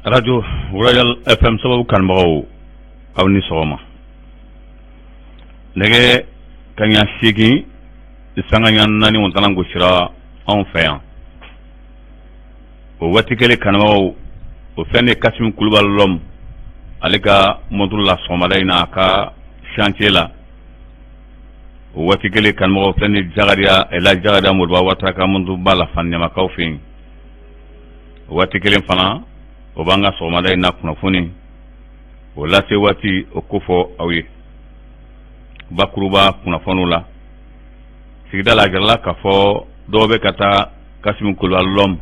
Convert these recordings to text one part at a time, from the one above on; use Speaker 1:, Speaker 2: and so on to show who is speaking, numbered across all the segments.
Speaker 1: Radio Royal FM sababu kanubagaw, aw ni sɔgɔma. Nɛgɛ kaɲa 8 sanga ɲa 4 o talan gosira anw fɛ yan. O waati kelen, kanubagaw, o fɛn de Kassim Kulubali l'homme, ale ka montre la sɔgɔmada in na, a ka chantier la. O waati kelen, kanubagaw, fɛn de Jagariya Ela Jagariya Moriba Watara ka montre ba la Faniɲamakaw fɛ yen. O waati kelen fana, o b'an ka sɔgɔmada in na kunnafoni o lase waati o kofɔ aw ye. Bakuruba kunnafoniw la, sigida la, a jirala k'a fɔ dɔw bɛ ka taa Kassim Kulubali l'homme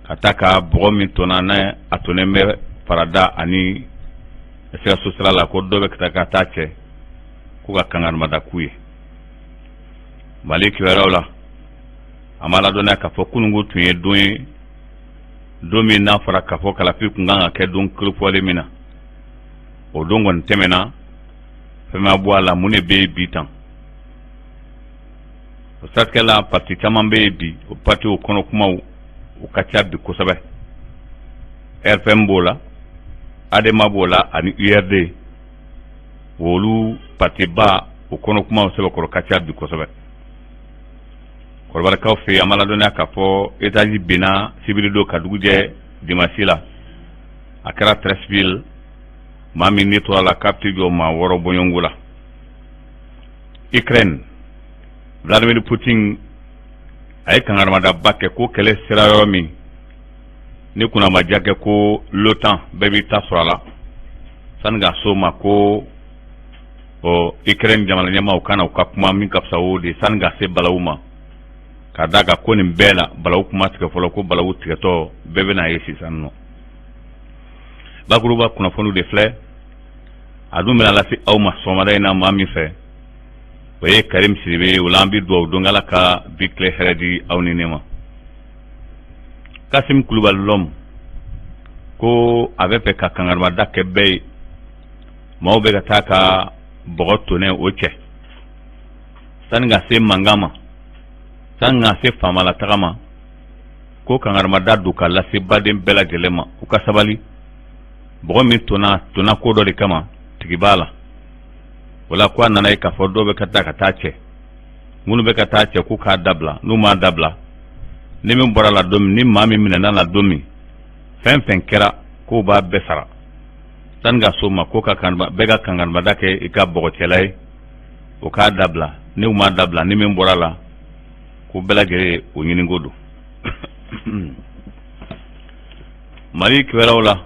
Speaker 1: ka taa ka bɔgɔ min tɔnna, n'a a tonnen bɛ farada ani sikaso sira la, ko dɔw bɛ ka taa ka taa cɛ k'u ka kangarimada k'u ye. Mali kibaruyaw la, an b'a ladɔnniya k'a fɔ kununko tun ye don ye, don min n'a fɔra k'a fɔ kalafili tun kan ka kɛ don kerefɔlen min na, o don kɔni tɛmɛna, fɛn ma bɔ a la. Mun de bɛ yen bi tan? O siratigɛ la, parti caman bɛ yen bi, o parti o kɔnɔ kumaw o ka ca bi kosɛbɛ. RPM b'o la, ADEMA b'o la ani URD. Olu partiba o kɔnɔ kumaw sɛbɛkɔrɔ ka ca bi kosɛbɛ. Kɔrɔbarikaw fɛ yen, an b'a ladɔnniya k'a fɔ étage binna sibiridon ka dugu jɛ dimanche la. A kɛra Treichville. Maa min ni tora la, k'a bɛ t'i jɔ maa 6 bɔɲɔgɔnko la. Ukraine, Vladimir Poutine a ye kangarimada kɛ ko kɛlɛ sera yɔrɔ min ni kunnamaja kɛ, ko l'OTAN bɛɛ b'i ta sɔrɔ a la sani ka so ma, ko ɔ Ukraine jamana ɲɛmaaw ka na u ka kuma min ka fisa o de sani ka se balawu ma, ka d'a kan ko nin bɛɛ la balawu kuma tigɛ fɔlɔ, ko balawu tigɛtɔ bɛɛ bɛna ye sisan nɔ. Bakuruba kunnafoniw de filɛ, a dun bɛna lase aw ma sɔgɔmada in na maa min fɛ, o ye Karim Sidibe ye. O la, an bɛ dugawu don Ala ka bi tile hɛrɛ di aw ni ne ma. Kasim Kulubali l'homme ko a bɛ fɛ ka kangarimada kɛ bɛɛ ye. Maaw bɛ ka taa ka bɔgɔ tonnen o cɛ sani ka se mankan ma, sani ka se faamala taga ma, ko kangarimada don ka lase baden bɛɛ lajɛlen ma, u ka sabali. Bɔgɔ min tonna tonna ko dɔ de kama, tigi b'a la. O la, ko a nana ye k'a fɔ dɔw bɛ ka taa ka taa cɛ. Minnu bɛ ka taa cɛ, k'u k'a dabila. N'u m'a dabila, ni min bɔra la don min, ni maa min minɛna la don min, fɛn fɛn kɛra, k'o b'a bɛɛ sara. Sani ka so ma, ko ka bɛɛ ka kangarimada kɛ i ka bɔgɔcɛla ye, o k'a dabila. Ni u m'a dabila, ni min bɔra la, ko bɛɛ lajɛlen o ɲiniko don. Mali kibaruyaw la,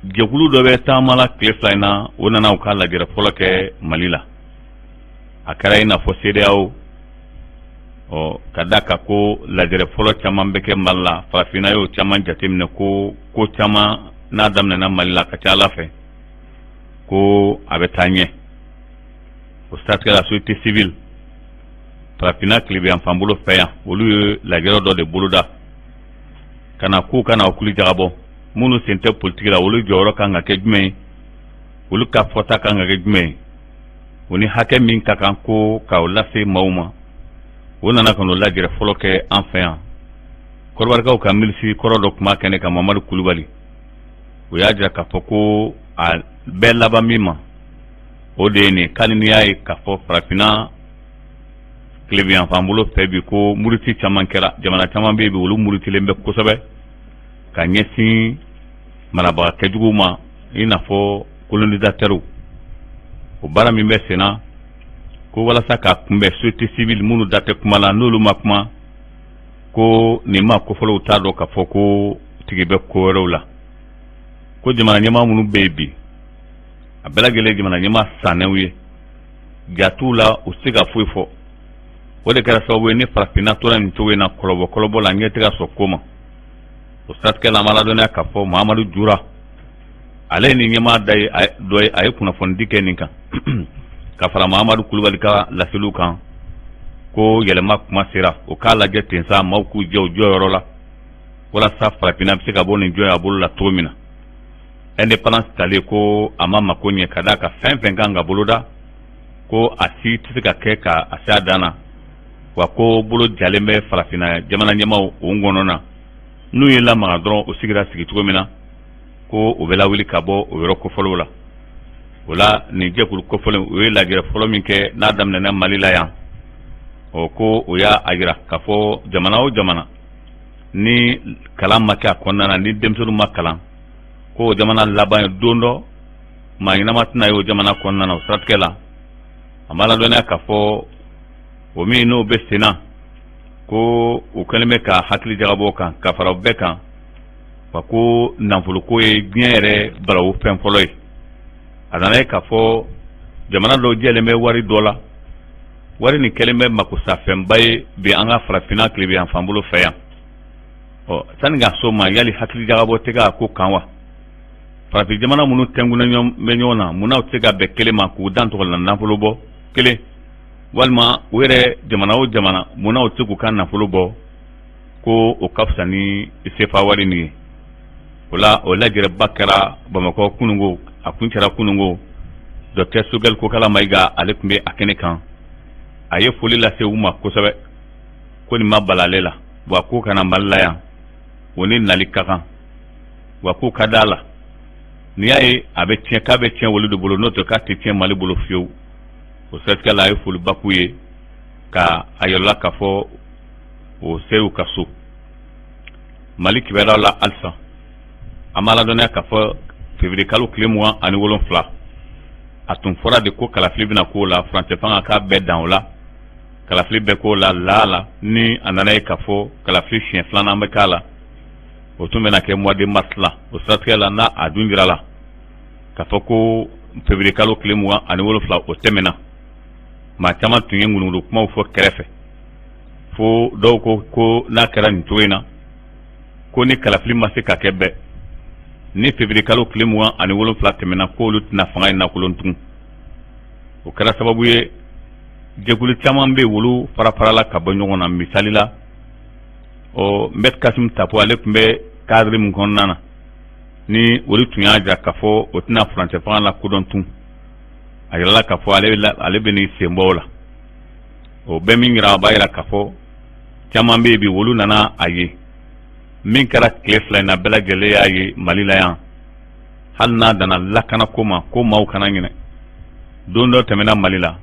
Speaker 1: jɛkulu dɔ bɛ taama la tile 2 in na. O nana u ka lajɛrɛ fɔlɔ kɛ Mali la. A kɛra i n'a fɔ CEDEAO. Ɔ ka da kan ko lajɛrɛ fɔlɔ caman bɛ kɛ Mali la, farafinna y'o caman jateminɛ, ko ko caman n'a daminɛna Mali la, ka ca Ala fɛ ko a bɛ taa ɲɛ. O siratigɛ la, société civile farafinna tilebinyanfan bolo fɛ yan, olu ye lajɛrɛ dɔ de boloda ka na k'u ka na kuli jagabɔ. Minnu sen tɛ politiki la, olu jɔyɔrɔ kan ka kɛ jumɛn ye? Olu ka fɔta kan ka kɛ jumɛn ye? O ni hakɛ min ka kan ko k'o lase maaw ma, o nana ka n'o lajɛrɛ fɔlɔ kɛ an fɛ yan. Kɔrɔbarikaw ka minisiri kɔrɔ dɔ kuma kɛnɛ kan, Mamadu Kulubali, o y'a jira k'a fɔ ko a bɛɛ laban min ma, o de ye nin k'ale n'i y'a ye k'a fɔ farafinna tilebinyanfan bolo fɛ bi, ko muruti caman kɛra. Jamana caman bɛ yen bi, olu murutilen bɛ kosɛbɛ ka ɲɛsin marabaga kɛjuguw ma, i n'a fɔ colonisateurs. O baara min bɛ senna ko walasa ka kunbɛn, société civile minnu da tɛ kuma la, n'olu ma kuma, ko nin maa kofɔlenw t'a dɔn k'a fɔ ko tigi bɛ ko wɛrɛw la. Ko jamana ɲɛmaa minnu bɛ yen bi, a bɛɛ lajɛlen jamana ɲɛmaa sannenw ye, ja t'u la, u tɛ se ka foyi fɔ. O de kɛra sababu ye ni farafinna tora nin cogo in na, kɔlɔbɔ kɔlɔbɔ la, ɲɛ tɛ ka sɔrɔ ko ma. O siratigɛ la, an b'a ladɔnniya k'a fɔ Mahamadu Jura, ale ye nin ɲɛmaa da ye dɔ ye, a ye kunnafonidi kɛ nin kan ka fara Mahamadu Kulubali ka laseliw kan, ko yɛlɛma kuma sera, o k'a lajɛ ten sa, maaw k'u jɛ u jɔyɔrɔ la walasa farafinna bɛ se ka bɔ nin jɔnya bolo la cogo min na. Indépendance talen, ko a ma mako ɲɛ, ka d'a kan fɛn fɛn kan ka boloda, ko a si tɛ se ka kɛ ka a se a dan na. Wa ko bolo jalen bɛ farafinna jamana ɲɛmaaw o ngɔnɔ na. N'u ye lamaga dɔrɔn, u sigira sigi cogo min na, ko u bɛ lawuli ka bɔ o yɔrɔ kofɔlenw la. O la, nin jɛkulu kofɔlen, u ye lajɛrɛ fɔlɔ min kɛ n'a daminɛna Mali la yan, ɔ ko o y'a jira k'a fɔ jamana o jamana ni kalan ma kɛ a kɔnɔna na, ni denmisɛnninw ma kalan, ko o jamana laban ye don dɔ maa ɲɛnama tɛna ye o jamana kɔnɔna na. O siratigɛ la, an b'a ladɔnniya k'a fɔ o min n'o bɛ sen na, ko u kɛlen bɛ ka hakili jagabɔ kan ka fara o bɛɛ kan wa, ko nafoloko ye diɲɛ yɛrɛ balawu fɛn fɔlɔ ye. A nana ye k'a fɔ jamana dɔw jɛlen bɛ wari dɔ la, wari nin kɛlen bɛ makosafɛnba ye bi an ka farafinna tilebin yanfan bolo fɛ yan. Ɔ sani ka s'o ma, yali hakili jagabɔ tɛ k'a ko kan wa? Farafin jamana minnu tɛnkunnen bɛ ɲɔgɔn na, munna u tɛ se ka bɛn kelen ma k'u dan tɔgɔ la nafolo bɔ kelen, walima u yɛrɛ jamana o jamana, munna u tɛ se k'u ka nafolo bɔ ko o ka fisa ni sefa wari nin ye? O la, o lajɛrɛba kɛra Bamakɔ kunungo, a kuncɛra kunungo. Docteur Choguel Kokala Mayiga, ale tun bɛ a kɛnɛ kan. A ye foli lase u ma kosɛbɛ, ko nin ma bala ale la wa, ko ka na Mali la yan, o ni nali ka kan wa, k'u ka d'a la n'i y'a ye a bɛ tiɲɛ, k'a bɛ tiɲɛ olu de bolo, n'o tɛ k'a tɛ tiɲɛ Mali bolo fiyewu. O siratigɛ la, a ye foliba k'u ye ka a yirala k'a fɔ o se u ka so. Mali kibaruyaw la halisa, an b'a ladɔnniya k'a fɔ février kalo tile 27, a tun fɔra de ko kalafili bɛna k'o la. Furancɛ fanga k'a bɛɛ dan o la, kalafili bɛ k'o la la ni a nana ye k'a fɔ kalafili siɲɛ filanan bɛ k'a la, o tun bɛna kɛ mois de mars la. O siratigɛ la, n'a a dun jira la k'a fɔ ko février kalo tile 27, o tɛmɛna, maa caman tun ye ŋunuŋunu kumaw fɔ kɛrɛfɛ, fo dɔw ko ko n'a kɛra nin cogo in na, ko ni kalafili ma se ka kɛ bɛɛ ni février kalo tile 27 tɛmɛna, k'olu tɛna fanga in nakolon tugun. O kɛra sababu ye, jɛkulu caman bɛ olu fara farala ka bɔ ɲɔgɔn na. Misali la, ɔ Maître Kassoum Tapo, ale tun bɛ cadre min kɔnɔna na, ni olu tun y'a jira k'a fɔ o tɛna furancɛ fanga la kodɔn tun, a yirala k'a fɔ ale bɛ n'i sen bɔ o la. O bɛ min jira, a b'a jira k'a fɔ caman bɛ yen bi, olu nana a ye min kɛra tile 2 in na, bɛɛ lajɛlen y'a ye Mali la yan. Hali n'a danna lakanako ma, ko maaw kana ɲinɛ, don dɔ tɛmɛna Mali la,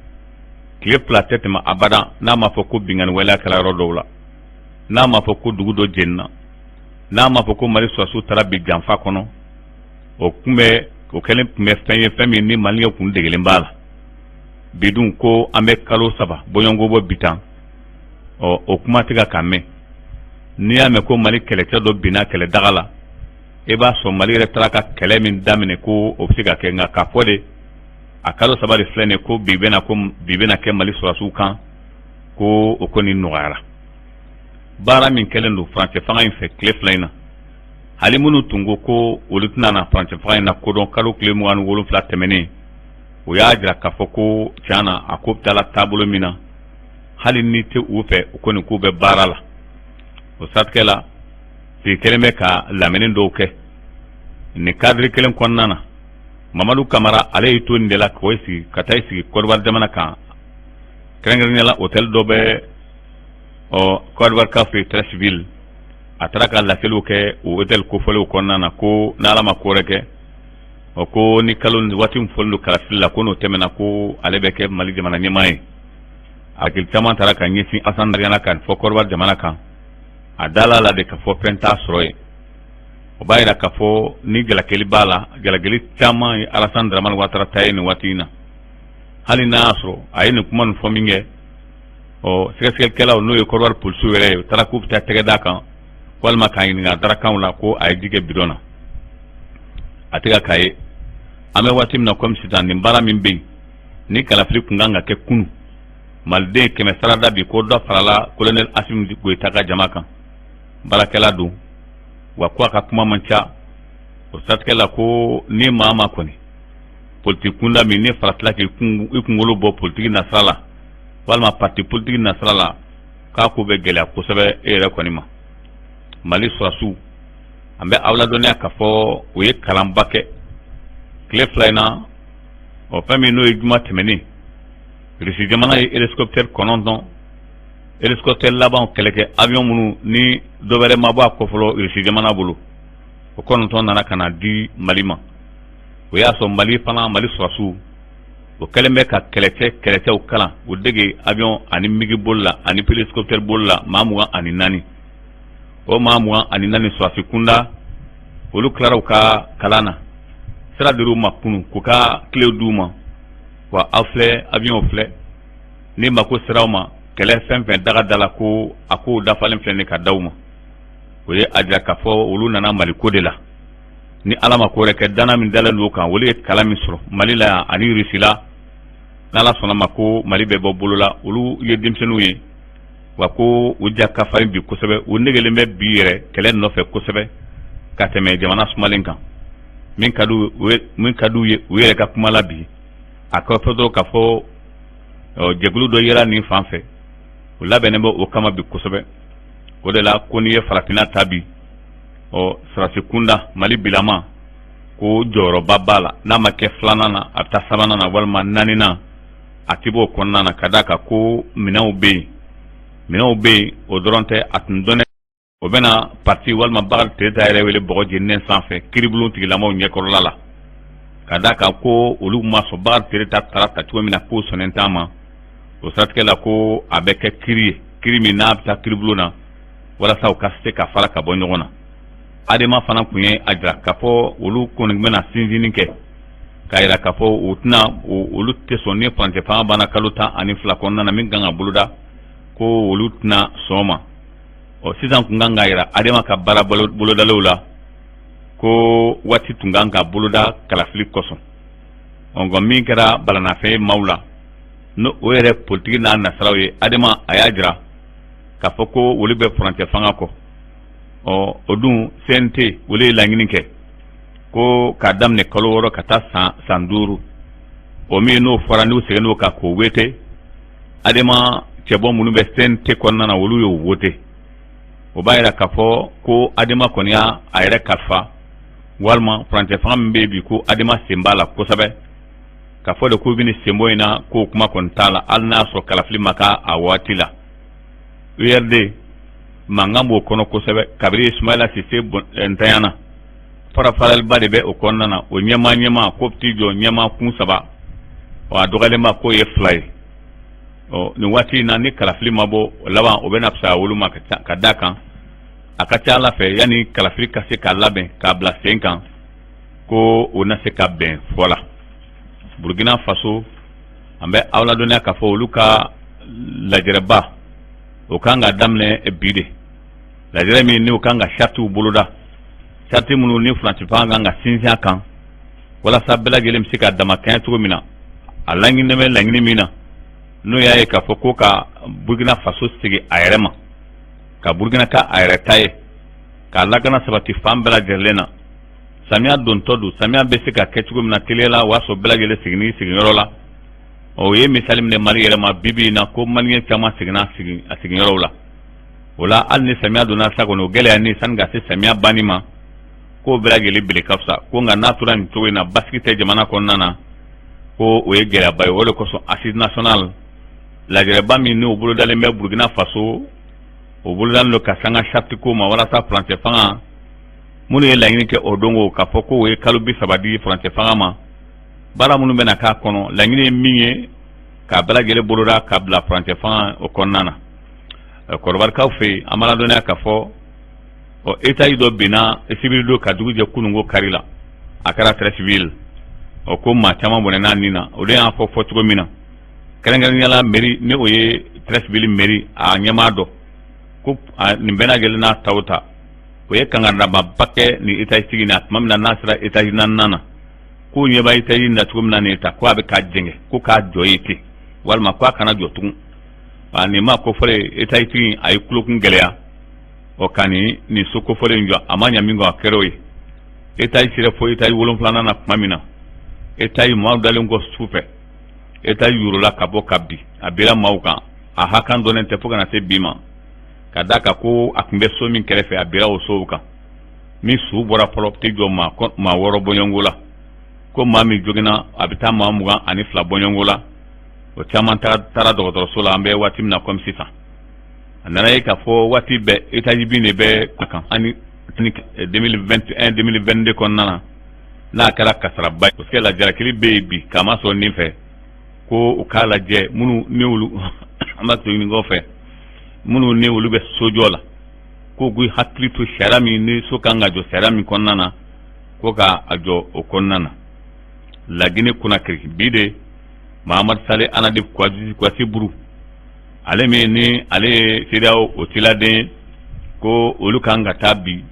Speaker 1: tile 2 tɛ tɛmɛ abada n'a ma fɔ ko binkanni waleya kɛra yɔrɔ dɔw la, n'a ma fɔ ko dugu dɔ jenina, n'a ma fɔ ko Mali sɔrɔdasiw taara bi janfa kɔnɔ. O tun bɛ o kɛlen tun bɛ fɛn ye, fɛn min ni Maliyɛn kun degelen b'a la. Bi dun, ko an bɛ kalo 3 bɔɲɔgɔnko bɔ bi tan, ɔ o kuma tɛ ka mɛn. N'i y'a mɛn ko Mali kɛlɛcɛ dɔ binna kɛlɛ daga la, e b'a sɔrɔ Mali yɛrɛ taara ka kɛlɛ min daminɛ, ko o bɛ se ka kɛ. Nka k'a fɔ de a kalo 3 de filɛ nin ko bi bɛna, ko bi bɛna kɛ Mali sɔrɔdasiw kan, ko o kɔni nɔgɔyara. Baara min kɛlen don furancɛ fanga in fɛ tile 2 in na, hali minnu tun ko ko olu tɛna na furancɛ fanga in na kodɔn kalo tile 27 tɛmɛnen, o y'a jira k'a fɔ ko tiɲɛ na, a ko bɛ taa la taabolo min na, hali ni tɛ u fɛ, u kɔni k'u bɛ baara la. O siratigɛ la, sigi kɛlen bɛ ka lamɛnni dɔw kɛ nin cadre kelen kɔnɔna na. Mamadu Kamara, ale y'i to nin de la k'o sigi ka taa i sigi Côte d'Ivoire jamana kan, kɛrɛnkɛrɛnnenya la hôtel dɔ bɛ ɔ Côte d'Ivoire ka fɛ Treichville. A taara ka laseliw kɛ o hôtel kofɔlenw kɔnɔna na, ko n'Ala ma ko wɛrɛ kɛ, ɔ ko ni kalo ni waati min fɔlen don kalafili la, ko n'o tɛmɛna, ko ale bɛ kɛ Mali jamana ɲɛmaa ye. Hakili caman taara ka ɲɛsin Alassane Dramane kan fɔ Côte d'Ivoire jamana kan. A dala la de k'a fɔ fɛn t'a sɔrɔ yen. O b'a jira k'a fɔ ni jalakili b'a la, jalakili caman ye Alassane Dramane Ouattara ta ye nin waati in na, hali n'a y'a sɔrɔ a ye nin kuma nin fɔ min kɛ. Ɔ sɛgɛsɛgɛlikɛlaw, n'o ye Côte d'Ivoire polisiw yɛrɛ ye, u taara k'u bɛ taa tɛgɛ d'a kan walima k'a ɲininka darakanw la ko a ye ji kɛ bidɔn na, a tɛ ka k'a ye. An bɛ waati min na komi sisan, nin baara min bɛ yen ni kalafili tun kan ka kɛ kunun, maliden 100 sarada bi ko dɔ farala colonel Assimi Goïta ka jama kan. Baarakɛla don wa, ko a ka kuma man ca. O siratigɛ la, ko ni maa ma kɔni politiki kunda min ni faratila k'i kunkolo bɔ politiki nasira la walima parti politiki nasira la, k'a ko bɛ gɛlɛya kosɛbɛ e yɛrɛ kɔni ma. Mali sɔrɔdasiw, an bɛ aw ladɔnniya k'a fɔ u ye kalanba kɛ tile 2 in na. Ɔ fɛn min n'o ye juma tɛmɛnen, Irisi jamana ye hélicoptère 9 hélicoptère laban kɛlɛkɛ avion minnu ni dɔ wɛrɛ ma bɔ a kɔ fɔlɔ Irisi jamana bolo, o 9 nana ka na di Mali ma. O y'a sɔrɔ Mali fana, Mali sɔrɔdasiw, o kɛlen bɛ ka kɛlɛcɛw kalan, o dege avion ani MiG boli la ani hélicoptère boli la, maa 24. O maa 24 sɔrɔdasi kunda, olu tilara u ka kalan na, sira dir'u ma kunun k'u ka clé d'u ma. Wa aw filɛ, avion filɛ, ni mako sera aw ma, kɛlɛ fɛn fɛn daga da la, ko a kow dafalen filɛ nin ka d'aw ma. O ye a jira k'a fɔ olu nana Mali ko de la. Ni Ala ma ko wɛrɛ kɛ, danna min dalen don kan, olu ye kalan min sɔrɔ Mali la yan ani Russie la, n'Ala sɔnna ma ko Mali bɛ bɔ bolo la. Olu ye denmisɛnninw ye wa, ko u ja ka farin bi kosɛbɛ, u negelen bɛ bi yɛrɛ kɛlɛ nɔfɛ kosɛbɛ ka tɛmɛ jamana sumalen kan. Min ka d'u ye u yɛrɛ ka kuma la bi, a ka fɔ dɔrɔn k'a fɔ jɛkulu dɔ yera nin fan fɛ, u labɛnnen bɛ o kama bi kosɛbɛ. O de la ko n'i ye farafinna ta bi, ɔ sɔrɔdasi kunda, Mali bilama ko jɔyɔrɔba b'a la. N'a ma kɛ filanan na, a bɛ taa sabanan na walima naaninan, a tɛ b'o kɔnɔna na, ka d'a kan ko minɛnw bɛ yen, minɛnw bɛ yen. O dɔrɔn tɛ, a tun dɔnnen o bɛna parti walima Bakari Tereta yɛrɛ wele bɔgɔ jeninen sanfɛ kiiribulon tigilamaw ɲɛkɔrɔla la, ka d'a kan ko olu ma sɔn Bakari Tereta taara ta cogo min na, k'o sɔnnen t'a ma. O siratigɛ la, ko a bɛ kɛ kiiri ye, kiiri min n'a bɛ taa kiiribulon na walasa u ka se ka fara ka bɔ ɲɔgɔn na. Adema fana tun ye a jira k'a fɔ olu kɔni bɛna sinsinni kɛ k'a jira k'a fɔ u tɛna, olu tɛ sɔn ni furancɛ fanga banna kalo 12 kɔnɔna na min kan ka boloda, ko olu tɛna sɔn ma. Ɔ sisan tun kan ka jira Adema ka baara bolodalenw la ko waati tun kan ka boloda kalafili kosɔn. Ɔ nka min kɛra balanafɛn ye maaw la, n'o o yɛrɛ politiki n'a nasiraw ye, Adema a y'a jira k'a fɔ ko olu bɛ furancɛ fanga kɔ. Ɔ o dun, CNT olu ye laɲini kɛ ko k'a daminɛ kalo 6 ka taa san 5. O min n'o fɔra, n'u seginn'o kan k'o wote, Adema cɛbɔ minnu bɛ CNT kɔnɔna na, olu y'o wote. O b'a jira k'a fɔ ko Adema kɔni y'a a yɛrɛ kalifa, walima furancɛ fanga min bɛ yen bi, ko Adema sen b'a la kosɛbɛ. K'a fɔ de k'u bɛ senbɔ in na, k'o kuma kɔni t'a la, hali n'a sɔrɔ kalafili ma k'a a waati la. URD mankan b'o kɔnɔ kosɛbɛ kabini Sumayila Sise ntanyana, farafaraliba de bɛ o kɔnɔna na. O ɲɛmaa ko bɛ t'i jɔ ɲɛmaa kun saba, a dɔgɔyalenba k'o ye fila ye. Ɔ nin waati in na, ni kalafili ma bɔ laban, o bɛna fisaya olu ma, ka d'a kan a ka ca Ala fɛ, yanni kalafili ka se k'a labɛn k'a bila sen kan, ko o na se ka bɛn fɔ la. Burukina Faso, an bɛ aw ladɔnniya k'a fɔ olu ka lajɛrɛba o kan ka daminɛ bi de, lajɛrɛ min n'u kan ka saritiw boloda, sariti minnu ni furancɛ fanga kan ka sinsin a kan walasa bɛɛ lajɛlen bɛ se ka damakɛɲɛ cogo min na. A laɲini bɛ laɲini min na, n'o y'a ye k'a fɔ ko ka Burukina Faso segin a yɛrɛ ma, ka Burukina k'a yɛrɛ ta ye, k'a lakana sabati fan bɛɛ lajɛlen na. Samiya dontɔ don, samiya bɛ se ka kɛ cogo min na teliya la, o y'a sɔrɔ bɛɛ lajɛlen seginni siginyɔrɔ la. O ye misali minɛ Mali yɛrɛ ma bi bi in na, ko maliyɛn caman seginna a siginyɔrɔw la. O la, hali ni samiya donna sa kɔni, o gɛlɛya ni sani ka se samiya banni ma, k'o bɛɛ lajɛlen bele ka fisa ko. Nka n'a tora nin cogo in na, basigi tɛ jamana kɔnɔna na, ko o ye gɛlɛyaba ye. O de kosɔn assise nationale lajɛrɛba min n'o bolodalen bɛ Burukina Faso, o bolodalen don ka sanga sariti ko ma, walasa furancɛ fanga minnu ye laɲini kɛ o don ko k'a fɔ ko o ye kalo 30 di furancɛ fanga ma, baara minnu bɛna k'a kɔnɔ, laɲini ye min ye k'a bɛɛ lajɛlen boloda ka bila furancɛ fanga o kɔnɔna na. Kɔdiwarikaw fɛ yen, an b'a ladɔnniya k'a fɔ ɔ étage dɔ binna sibiri don ka dugu jɛ kununko kari la, a kɛra Treichville. Ɔ ko maa caman bɔnɛna nin na. O de y'a fɔ fɔ cogo min na, kɛrɛnkɛrɛnnenya la mairie, ni o ye Treichville mairie a ɲɛmaa dɔ ko nin bɛɛ lajɛlen n'a taw ta, o ye kangaridaba kɛ nin étage tigi na tuma min na n'a sera étage naaninan na, k'o ɲɛ b'a étage na cogo min na nin ta, ko a bɛ ka jɛngɛ, ko k'a jɔ ye ten walima ko a kana jɔ tugun. Nin maa kofɔlen étage tigi, a ye tulokun gɛlɛya ɔ ka nin so kofɔlen jɔ. A ma ɲa min kɔ, a kɛra o ye. Étage sera fo étage wolonfilanan na tuma min na, étage maaw dalen kɔ su fɛ, étage yorola ka bɔ ka bin, a bira maaw kan. A hakan dɔnnen tɛ fo ka na se bi ma, ka d'a kan ko a tun bɛ so min kɛrɛfɛ, a bira o sow kan. Min su bɔra fɔlɔ tɛ jɔ maa 6 bɔɲɔgɔnko la, ko maa min joginna, a bɛ taa maa 22 bɔɲɔgɔnko la. O caman taara dɔgɔtɔrɔso la an bɛ waati min na komi sisan. A nana ye k'a fɔ waati bɛɛ étage bin de bɛ kan ani 2021 2022 kɔnɔna na, n'a kɛra kasaraba ye. Parce que la jalakili bɛ yen bi k'a ma sɔrɔ nin fɛ ko u k'a lajɛ, minnu ni olu an b'a to ɲini fɛ, minnu ni olu bɛ sojɔ la, ko k'u hakili to sariya min ni so kan ka jɔ sariya min kɔnɔna na, ko ka a jɔ o kɔnɔna na. Laginɛ Konakiri, bi de Mahamadu Sale Anadif Kwasi Buru, ale min ni ale ye CEDEAO o ciladen ye, ko olu kan ka taa bi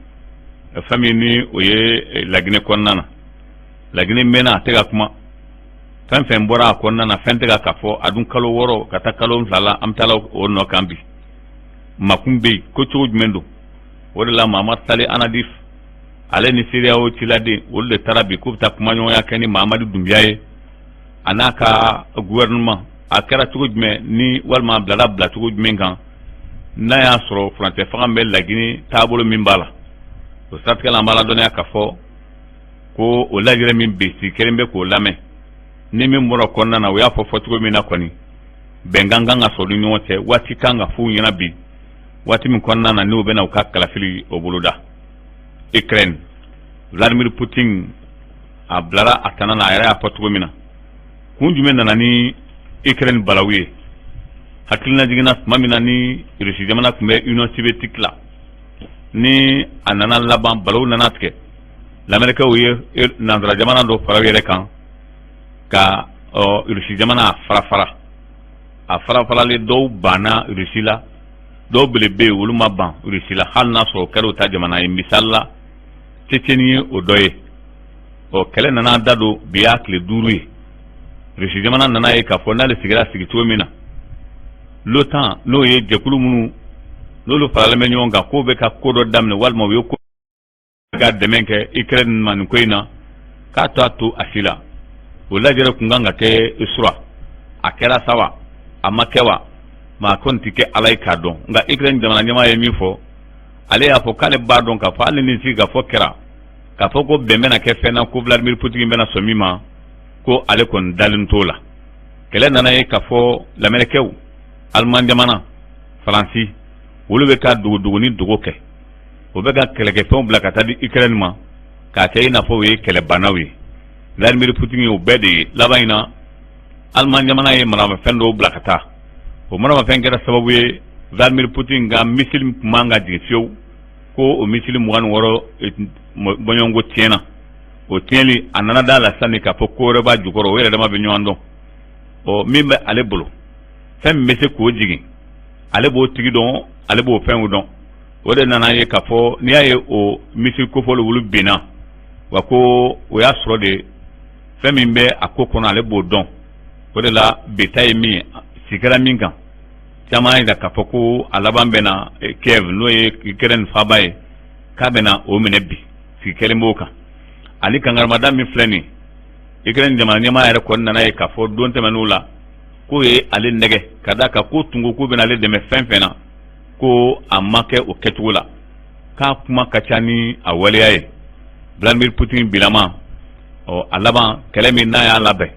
Speaker 1: fɛn min ni o ye Laginɛ kɔnɔna na. Laginɛ mɛnna a tɛ ka kuma, fɛn fɛn bɔra a kɔnɔna na, fɛn tɛ ka fɔ. A dun kalo 6 ka taa kalo 7 la, an bɛ taa o nɔ kan bi. Makun bɛ yen ko cogo jumɛn don? O de la Mahamadu Sale Anadif, ale ni CEDEAO ciladen, olu de taara bi k'u bɛ taa kumaɲɔgɔnya kɛ ni Mahamadu Dunbiya ye, a n'a ka gouvernement. A kɛra cogo jumɛn ni walima a bilala bilacogo jumɛn kan, n'a y'a sɔrɔ furancɛ fanga bɛ Laginɛ taabolo min b'a la, o siratigɛ la, an b'a ladɔnniya k'a fɔ ko o lajɛrɛ min bɛ sigi kelen bɛ k'o lamɛn ni min bɔra kɔnɔna na, u y'a fɔ fɔcogo min na kɔni, bɛnkan kan ka sɔrɔ ni ɲɔgɔn cɛ. Waati kan ka f'u ɲɛna bi, waati min kɔnɔna na n'u bɛna u ka kalafili o boloda. Ukraine, Vladimir Putin a bilara a tana na, a yɛrɛ y'a fɔ cogo min na. Kun jumɛn nana ni Ukraine balawu ye? Hakilina jiginna tuma min na ni Russie jamana tun bɛ Union soviétique la, ni a nana laban balawu nana tigɛ, lamɛrikɛw ye nansara jamana dɔ fara u yɛrɛ kan ka Russie jamana fara fara. A fara faralen, dɔw banna Russie la, dɔw bele bɛ yen, olu ma ban Russie la, hali n'a sɔrɔ o kɛra u ta jamana ye. Misali la, Tchétchénie ye o dɔ ye. Ɔ, kɛlɛ nana da don, bi y'a tile 5 ye. Russie jamana nana ye k'a fɔ n'ale sigira sigi cogo min na, l'OTAN, n'o ye jɛkulu minnu n'olu faralen bɛ ɲɔgɔn kan, k'o bɛ ka ko dɔ daminɛ walima u ye ko ka dɛmɛ kɛ Ukraine ma nin ko in na, k'a to a to a si la. O lajɛrɛ kun kan ka kɛ sura, a kɛra sa wa, a ma kɛ wa, maa kɔni tɛ kɛ Ala ye k'a dɔn. Nka Ukraine jamana ɲɛmaa ye min fɔ, ale y'a fɔ k'ale b'a dɔn k'a fɔ hali ni sigi ka fɔ kɛra k'a fɔ ko bɛn bɛna kɛ fɛn na, ko Vladimir Putin bɛna sɔn min ma, ko ale kɔni dalen t'o la. Kɛlɛ nana ye k'a fɔ lamɛrikɛw, Aliman jamana, Faransi, olu bɛ ka dogodogo ni dogo kɛ, o bɛ ka kɛlɛkɛfɛnw bila ka taa di Ukraine ma k'a kɛ i n'a fɔ o ye kɛlɛbannaw ye. Vladimir Putin ye o bɛɛ de ye. Laban in na, Aliman jamana ye maramafɛn dɔw bila ka taa. O maramafɛn kɛra sababu ye Vladimir Putin ka missile tun man ka jigin fiyewu, ko o missile 26 bɔɲɔgɔnko tiɲɛna. O tiɲɛli, a nana da la sani k'a fɔ ko wɛrɛ b'a jukɔrɔ, o yɛrɛ dama bɛ ɲɔgɔn dɔn. Ɔ, min bɛ ale bolo, fɛn min bɛ se k'o jigin, ale b'o tigi dɔn, ale b'o fɛnw dɔn. O de nana ye k'a fɔ n'i y'a ye o missile kofɔli olu binna wa, ko o y'a sɔrɔ de fɛn min bɛ a ko kɔnɔ, ale b'o dɔn. O de la beta ye min ye, si kɛra min kan, caman y'a jira k'a fɔ ko a laban bɛna Kiev, n'o ye Ukraine faaba ye, k'a bɛna o minɛ bi. Sigi kɛlen b'o kan ani kankarimada min filɛ nin ye, Ukraine jamana ɲɛmaa yɛrɛ kɔni nana ye k'a fɔ don tɛmɛn'u la k'o ye ale nɛgɛ ka d'a kan ko tun ko k'u bɛna ale dɛmɛ fɛn fɛn na, ko a ma kɛ o kɛcogo la, k'a kuma ka ca ni a waleya ye. Vladimir Putin bilama, ɔ, a laban kɛlɛ min n'a y'a labɛn,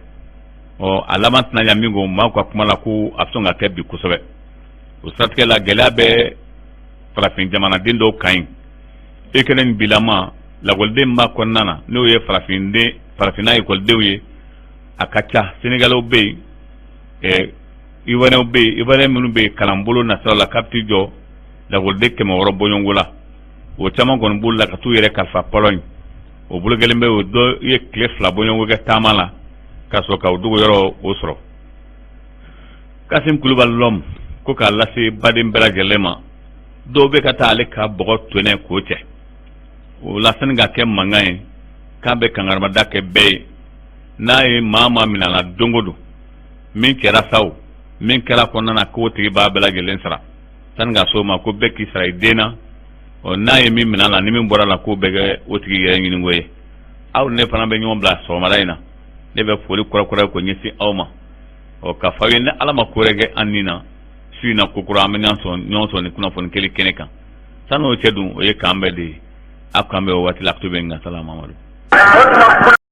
Speaker 1: ɔ, a laban tɛna ɲa min ko maaw ka kuma la, ko a bɛ sɔn ka kɛ bi kosɛbɛ. O siratigɛ la, gɛlɛya bɛ farafin jamanaden dɔw kan yen. Ukraine bilama, lakɔliden b'a kɔnɔna na, n'o ye farafinden, farafinna ekɔlidenw ye, a ka ca. Sénégalais bɛ yen, Ivoiriens bɛ yen. Ivoirien minnu bɛ yen kalanbolo nasiraw la, k'a bɛ t'i jɔ lakɔliden 600 bɔɲɔgɔnko la, o caman kɔni b'olu la ka t'u yɛrɛ kalifa Pologne. O bolo kelen bɛ, o dɔ ye tile 2 bɔɲɔgɔnko kɛ taama la ka sɔrɔ ka o dogo yɔrɔ o sɔrɔ. Kasim Kulubali lɔm ko k'a lase baden bɛɛ lajɛlen ma, dɔw bɛ ka taa ale ka bɔgɔ tɔnɛ k'o cɛ. O la, sani ka kɛ mankan ye, k'a bɛ kankarimada kɛ bɛɛ ye, n'a ye maa maa minɛ la don o don, min kɛra sa o, min kɛra kɔnɔna na, k'o tigi b'a bɛɛ lajɛlen sara. Sani ka s'o ma, ko bɛɛ k'i sara i den na. Ɔ, n'a ye min minɛ la, ni min bɔra la, k'o bɛ kɛ o tigi yɛrɛ ɲininko ye. Aw ne fana bɛ ɲɔgɔn bila sɔgɔmada in na. Ne bɛ foli kura kura ko ɲɛsin aw ma. Ɔ, k'a fɔ aw ye, ni Ala ma ko wɛrɛ kɛ an ni na su in na, ko kura, an bɛ ɲɔgɔn sɔrɔ ni kunnafoni kelen kɛnɛ kan. Sani o cɛ dun, o ye k'an bɛɛ de ye. Aw k'an bɛn o waati la. A bɛ n ka salamadu.